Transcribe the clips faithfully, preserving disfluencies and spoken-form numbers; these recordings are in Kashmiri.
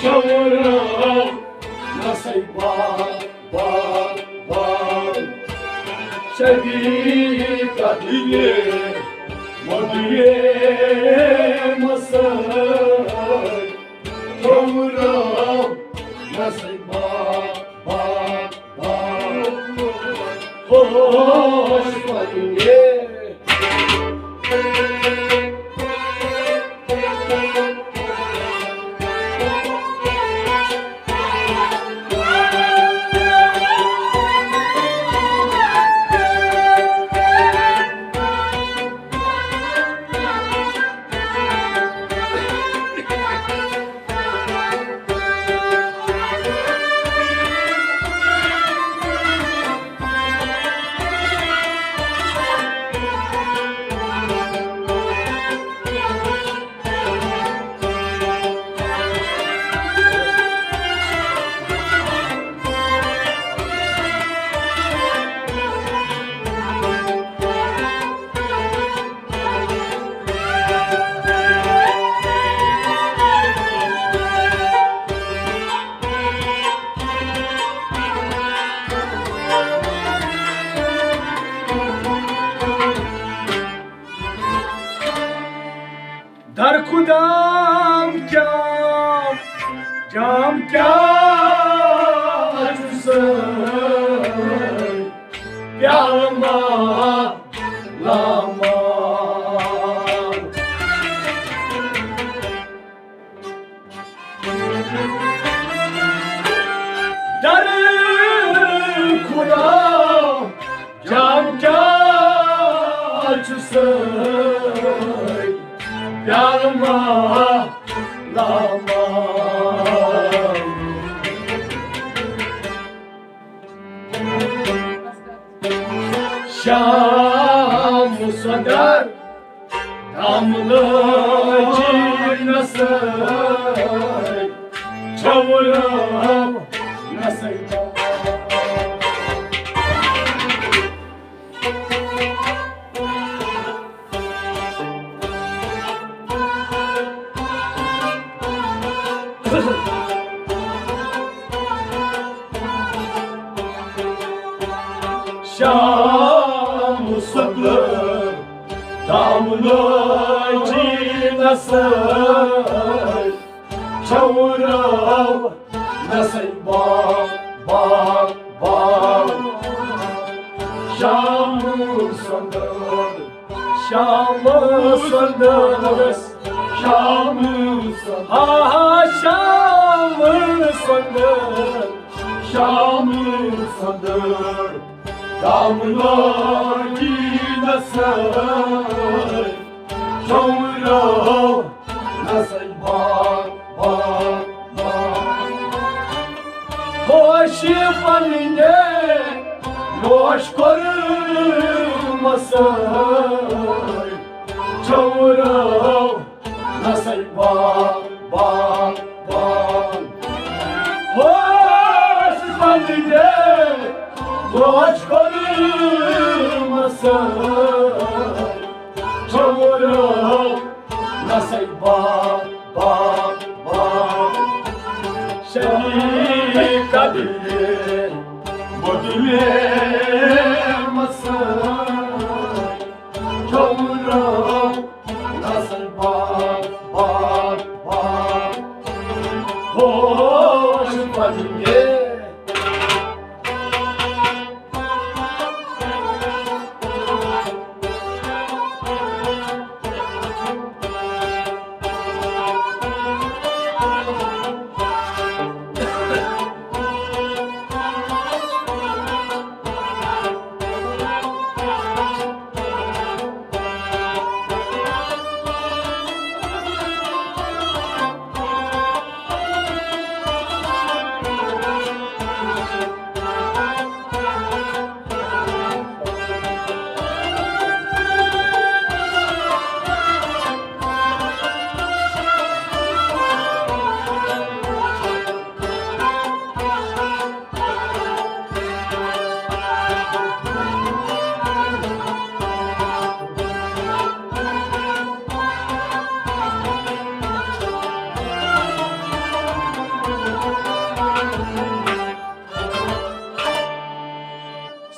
چورو نسے با با با شدی قدرے مدرے مسے چورو نسے با با با ہوش پنگے۔ در کدام جام، جام کیا چھ سٲنۍ پیالہٕ ما لاما۔ در کھلا جام کیا چھ سٲنۍ پیالہٕ ما لاما۔ شام سۄنٛدر داملہٕ جی نسے، چھورو نسے۔ شام سۄنٛدر داملہٕ جی نسے، چھورو نسے با با با۔ شام سۄنٛدر، شام سۄنٛدر، شام سۄنٛدر، آ، شام سۄنٛدر، شام سۄنٛدر، داملہٕ جی نسے، چھورو نسے با با با۔ ہوش پننہِ ہوش کوٚرمسے، چھورو نسے با با با۔ ہوش پننہِ ہوش کوٚرمسے، چھورو نسے با با با۔ شریک قدرے مدرے مسے، چھورو نسے با با با۔ ہوش پننہِ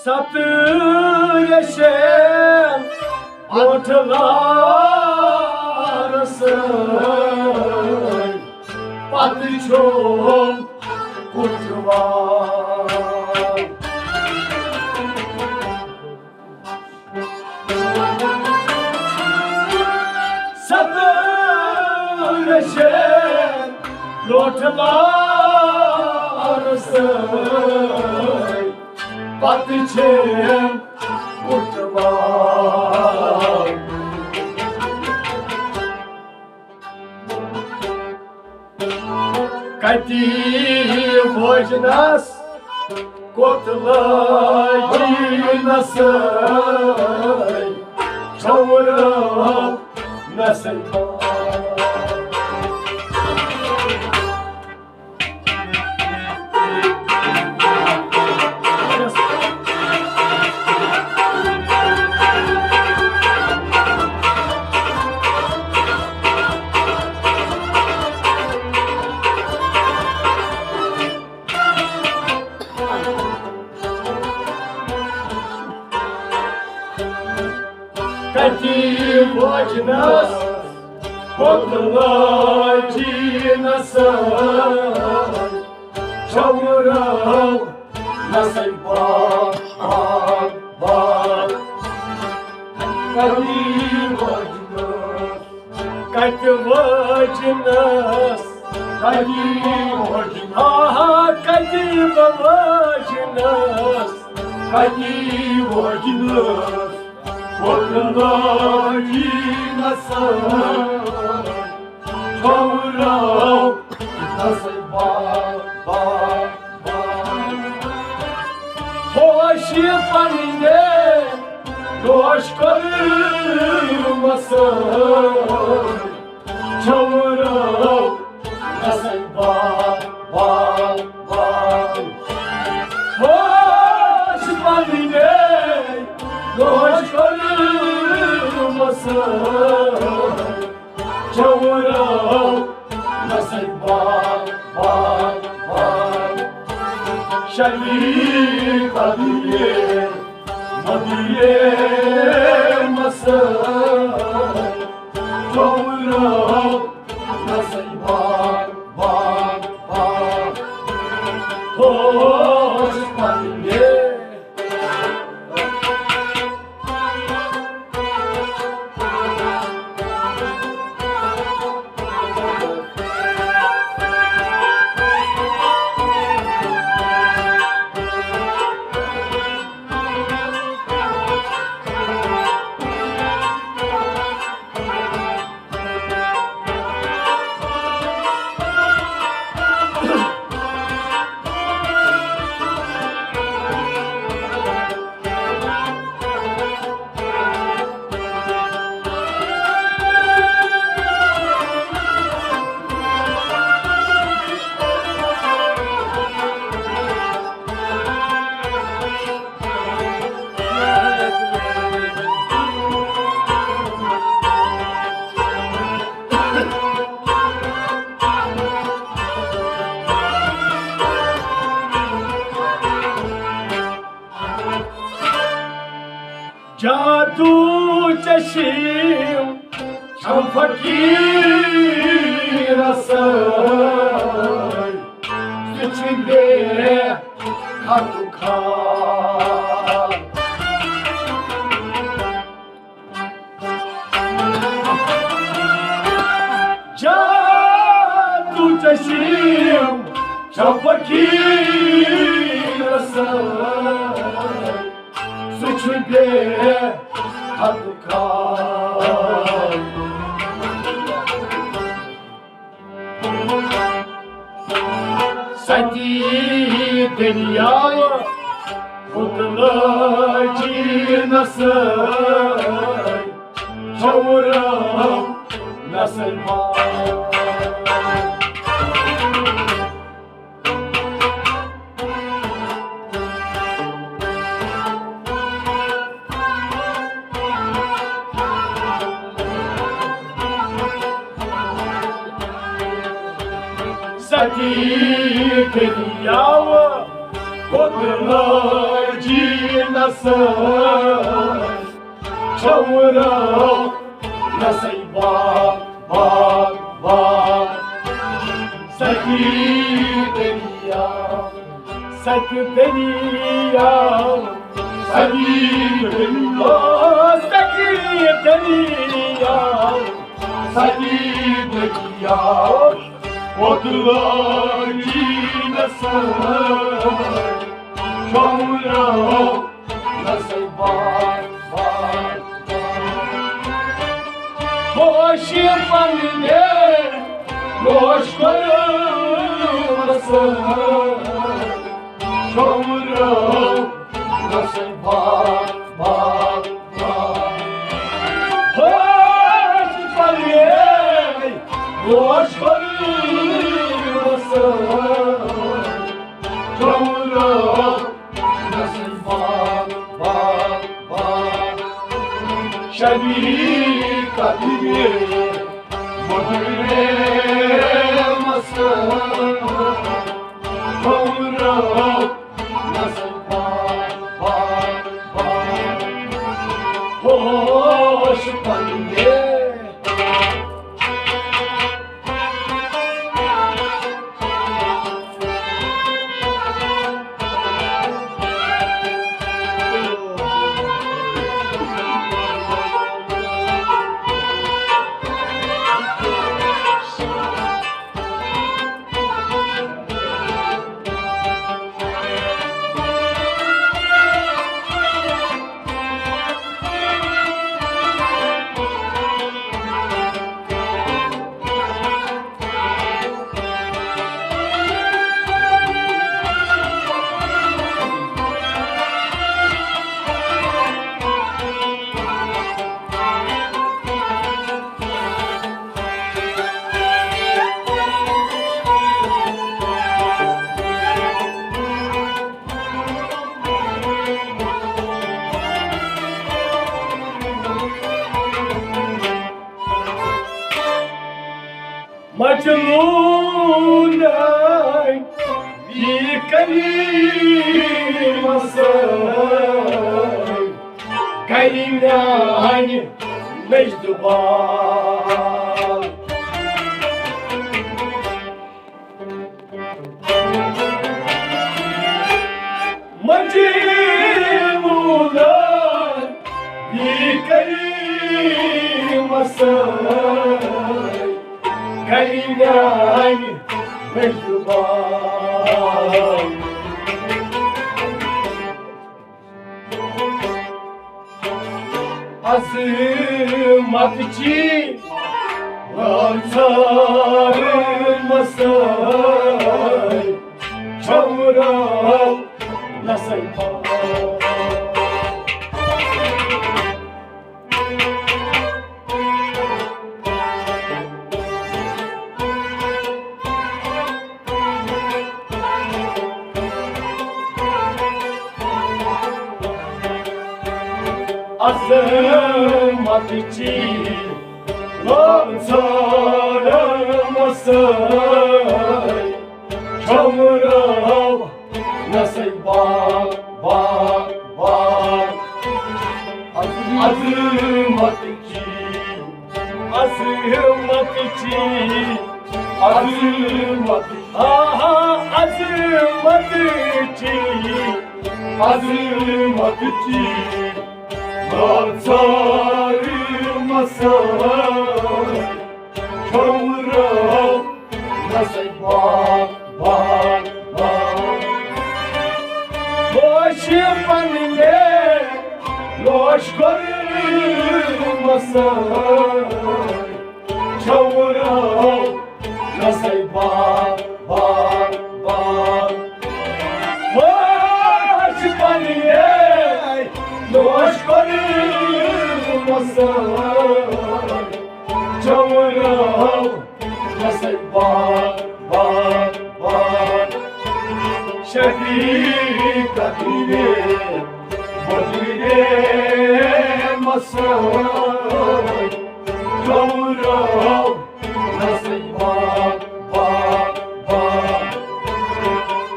ستہٕ رشین برونٛٹھ لارٕ سۭتۍ، پتہٕ چھوٚم کُٹھوال۔ ستہٕ رشین برونٛٹھ لارٕ سۭتۍ، پتہٕ چھوٚم کُٹھوال۔ کتہِ وٲجنس کوٚت لٲجی نسٲے، چھوٚمرٲو نسٲے۔ کتہِ وٲجنس کوٚت لٲجی نسٲے، چھوٚمرٲو نسٲے بار بار بار۔ کتہِ وٲجنس، کتہِ وٲجنس، کتہِ وٲجنس، آہا، کتہِ بہٕ وٲجنس، کتہِ وٲجنس، کوٚت لٲجی نسٲے، چھوٚمرٲو نسٲے بار بار بار۔ ہوش پننہِ دوش کٔرمس، چھوٚمرٲو نسٲے بار بار بار۔ ہوش پننہِ دوش کٔرمس، چھوٚمرٲو نسٲے بار بار بار۔ شبی قدرے مدرے مسٲے، چھوٚمرٲو نسٲے بار بار بار۔ ہوش پننہِ جادو چشم چھم فقیرس سۭتۍ، سُہ چھُ بے حد خال۔ جادو چشم چھم فقیرس سۭتۍ، سُہ چھُ بے حد خال۔ ستی دٔریاو پھُٹلٲجی نسٲے، چھوٚمرٲو نسٲے بار۔ ستی دٔریاو پتراجی نسا چورا نسا با با با سکی دریا، سکی دریا، سکی دریا، سکی دریا، سکی دریا. پتراجی نسا چورا نسا با با با. خوش پننے خوش کرو نسا چورا نسا با با با. خوش پننے خوش کرو نسا چورا نسا با با با. شبی قدیمی مدیرے مسا چورا نسا با با با. خوش پننے. مجنون، بی کریم سان، کری میانہِ نجدٕ بال. مجنون، بی کریم سان، کری میانہِ نجدٕ بال. عظمت چی رازدار مسا چورا نسا با. عظمت چی رازدار مسا چورا نسا با با با. عظمت چی، عظمت چی، عظمت، آہا، عظمت چی، عظمت چی، رازدار مسا چورا نسا با با با. خوش پننے خوش کریم سان، چورا نسا با با با. خوش پننے خوش کریم سان، چورا نسا با با با. شبی قدیمی مدیرے مسا چورا نسا با با با.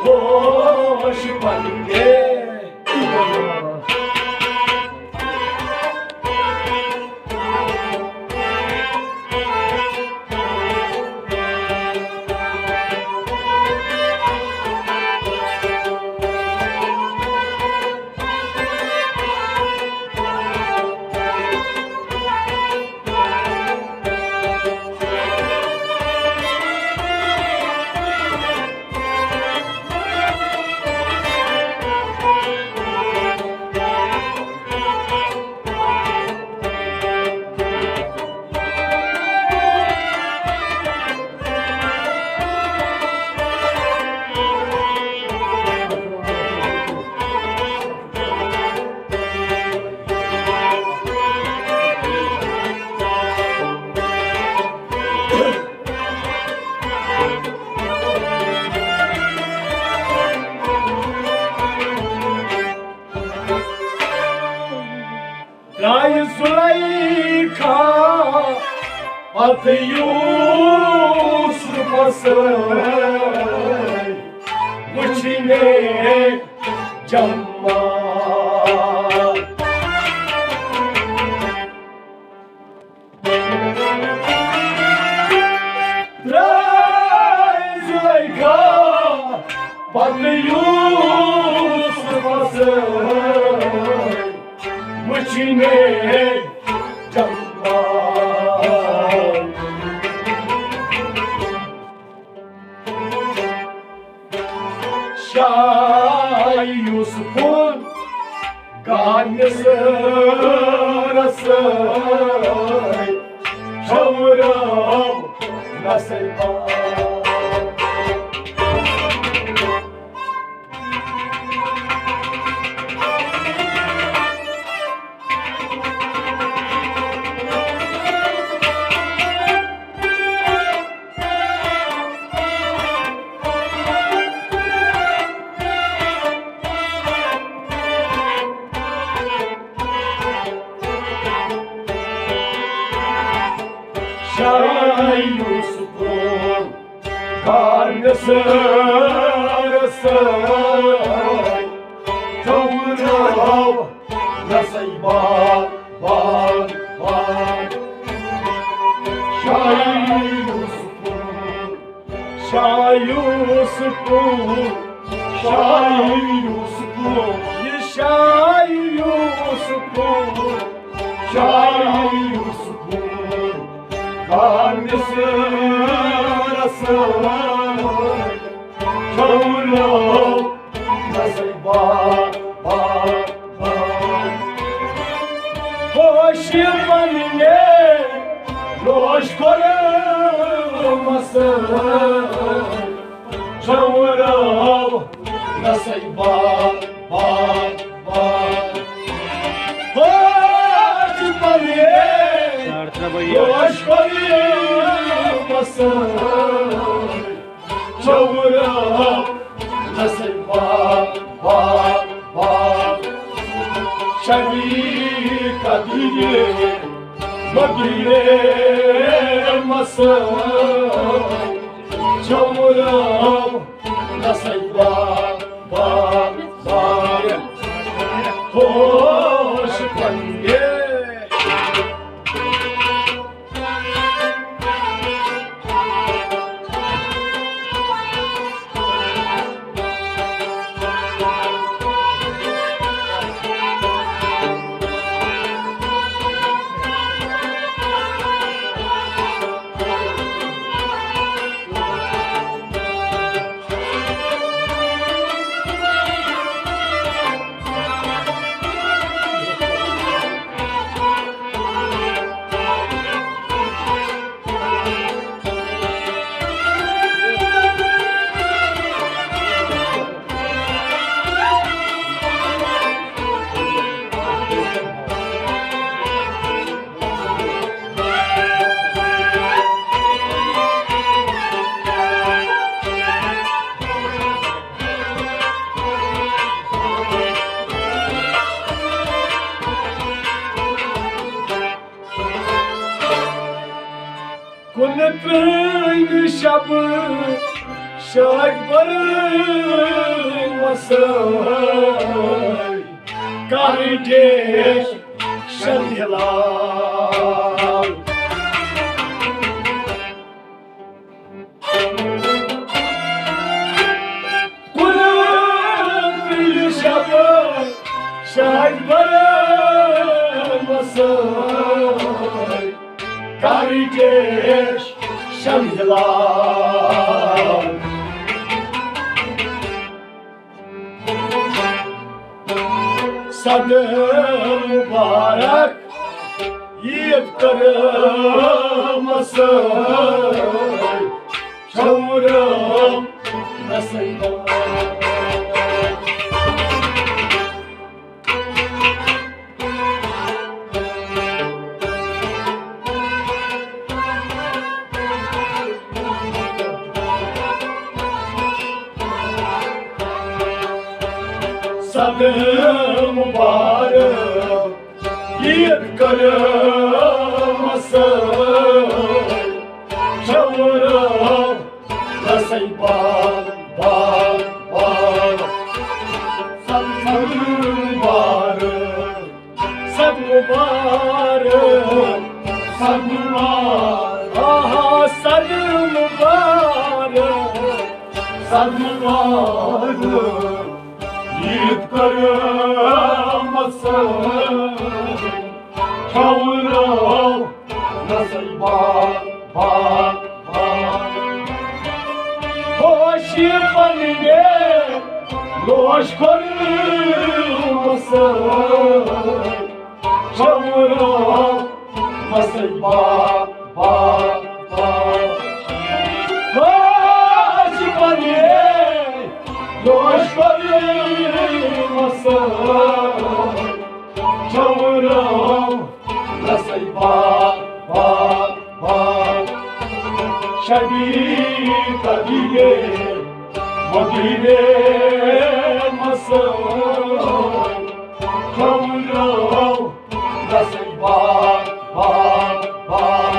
خوش درٛایہِ زُلیخا پتہٕ یوسفس سۭتۍ وٕچھنہِ جمال۔ درٛایہِ زُلیخا پتہٕ یوسفس سۭتۍ وٕچھنہِ جمال۔ شاہ یوسفُن گامہِ سٲرس سۭتۍ چھٲوراو نصیبا۔ شاہ یوسفُن گامہِ سٲرس سۭتۍ چھٲوراو نصیبا، بان، بان۔ شاہ یوسفُن، شاہ یوسفُن، شاہ یوسفُن، یہِ شاہ یوسفُن، شاہ یوسفُن گامہِ سٲرس سۭتۍ چھٲوراو نصیبا، با، با۔ ہوش پننہِ روش کوٚرمس چھٲوراو نصیبا، با، با۔ ہوش پننہِ روش کوٚرمس چھٲوراو نصیبا، با، با۔ شبی قدیر مدیرے مسا چھٲوراو نصیبا، با، با۔ ہوش پننہِ کُنہٕ ترٛہمہِ شبہٕ چاٹ برمسے کر ڈیش شن ہلال۔ کُلہٕ پِلہِ شب شاید برمسے کر ڈیش شن ہلال۔ صدر مبارک عید کرمسے شورم رسیدہ۔ صدر مبارک عید کرمسے شورم رسے بال، بال، بال۔ صدر مبارک، صدر مبارک، صدر مبارک، آہا، صدر مبارک، صدر مبارک۔ عید کرمسے شورم رسے بال، بال، بال۔ خوش پننے لوش کرمسے شورم رسے بال، بال، بال۔ خوش پننے لوش کرمسے شورم رسے بال، بال، بال۔ شبی قدیمے مدینے مسے شورم رسے بال، بال، بال۔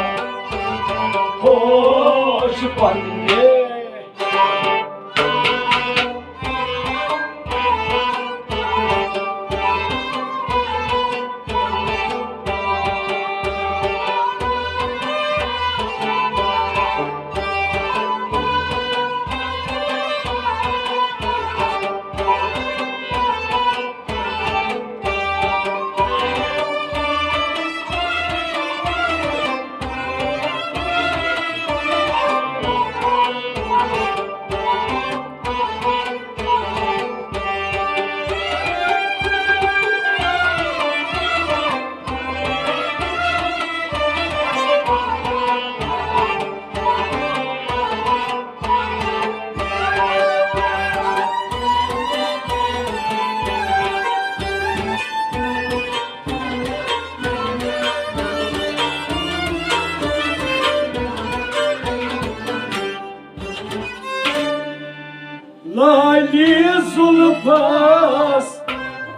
خوش پننے لالہِ زُلفس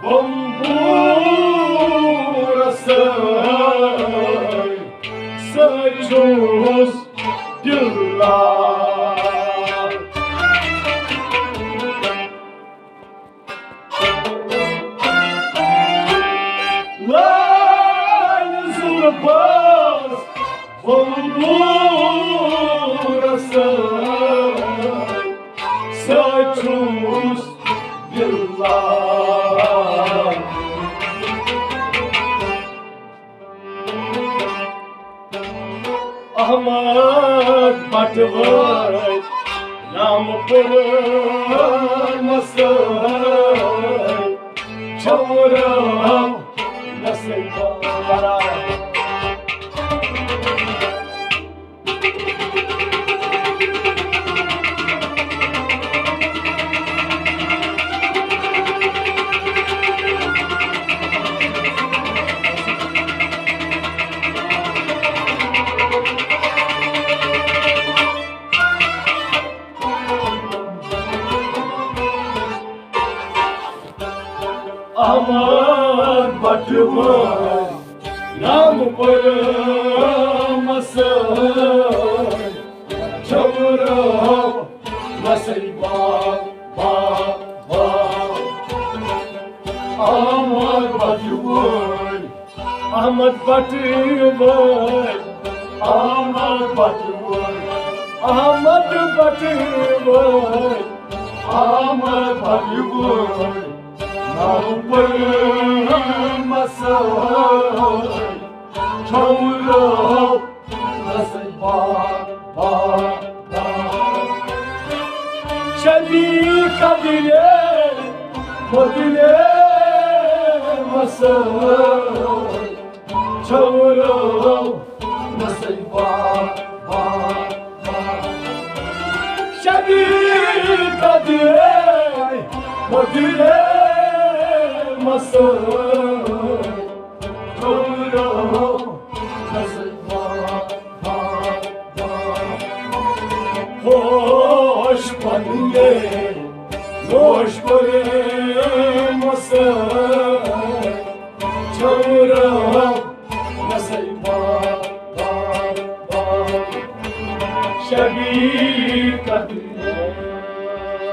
بمبورس سۭتۍ چھُس دِل لال۔ لالہِ زُلفس بمبورس سۭتۍ چھُس دِل لال۔ احمد بٹوٲرۍ نام پُرمسے چھورم نسل کران۔ احمد بٹوٲرۍ نام پُرمسے چھورم نسل احمد بٹہٕ وٲلۍ، احمد بٹہٕ وٲلۍ، احمد بٹہٕ وٲلۍ، احمد بٹہٕ وٲلۍ، احمد بٹہٕ وٲلۍ، ناو پٲنۍ مسٲے، چھٲوراو نسٲے با، با، با۔ شبی قدرے، مدرے مسٲے، چھٲوراو نسٲے با، با، با۔ شبی قدرے، مدرے مسٲے، چھٲوراو نسٲے با، با، با۔ ہوش پننے، ہوش پرے مسٲے، چھٲوراو نسٲے با، با، با۔ شبی قدرے،